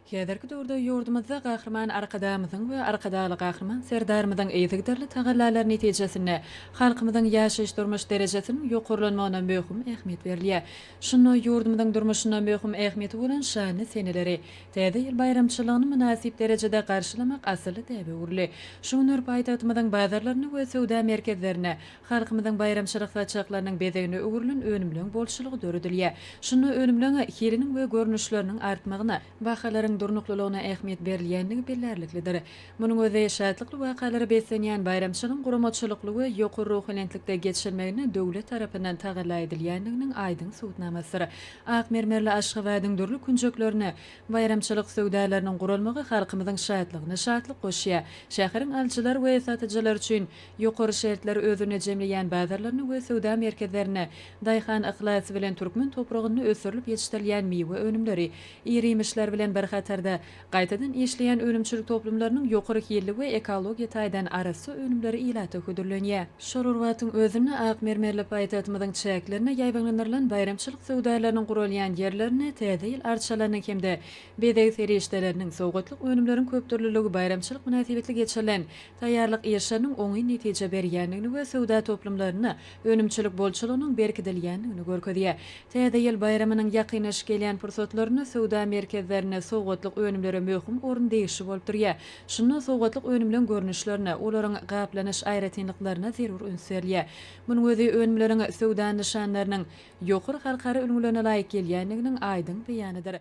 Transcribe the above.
Häzirki döwürde ýurdumyzda Gahryman Arkadagymyzyň we Arkadagly Gahryman Serdarymyzyň yzygiderli tagallalary netijesinde halkymyzyň ýaşaýyş-durmuş derejesiniň ýokarlanmagyna möhüm ähmiýet berilýär. Şunda ýurdumyzyň durmuşynda möhüm ähmiýeti bolan şanly seneleri, Täze ýyl baýramçylygyny mynasyp derejede garşylamak asylly däbe öwrüldi. Şu günler paýtagtymyzyň bazarlarynda we söwda merkezlerinde halkymyzyň baýramçylyk saçaklarynyň bezegine öwrülen önümleň bolçulygy döredilýär. Şunda önümleň hiliniň we görnüşleriniň artmagyna, bahalaryň durnuklylygyna ähmiýet berilýändigi bellärliklidir. Munuň özi şatlykly wakalara beslenýän baýramçylygyň guramaçylykly we ýokary ruhubelentlikde geçirilmegine döwlet tarapyndan tagalla edilýändiginiň aýdyň subutnamasydyr. Ak mermerli Aşgabadyň dürli künjeklerinde baýramçylyk söwdalarynyň guralmagy halkymyzyň şatlygyna şatlyk goşýar. Şäheriň alyjylar we satyjylar üçin ýokary şertleri özünde jemleýän bazarlarynda we söwda merkezlerinde daýhan yhlasy bilen türkmen topragynda ösdürilip ýetişdirilýän miwe önümleri, ir-iýmişler bilen bir hatarda, gaýtadan işleýän önümçilik toplumlarynyň ýokary hilli we ekologiýa taýdan arassa önümleri ilata hödürlenýär. Şol bir wagtyň özünde ak mermerli paýtagtymyzyň çäklerinde ýaýbaňlandyrylan baýramçylyk söwdalarynyň guralýan ýerlerinde Täze ýyl arçalarynyň hem-de bezeg serişdeleriniň, sowgatlyk önümleriň köpdürlüligi baýramçylyk mynasybetli geçirilen taýýarlyk işleriniň oňyn netije berýändigini we söwda toplumlarynda önümçilik bolçulygynyň berkidilýändigini görkezýär. Täze ýyl baýramynyň ýakynlaşyp gelýän pursatlarynda söwda merkezlerinde sowgatlyk önümlere möhüm orun degişli bolup durýar. Şunda sowgatlyk önümleň görnüşlerine, olaryň gaplanyş aýratynlyklaryna zerur üns berilýär. Munuň özi önümleriň söwda nyşanlarynyň ýokary halkara ülňülerine laýyk gelýändiginiň aýdyň beýanydyr.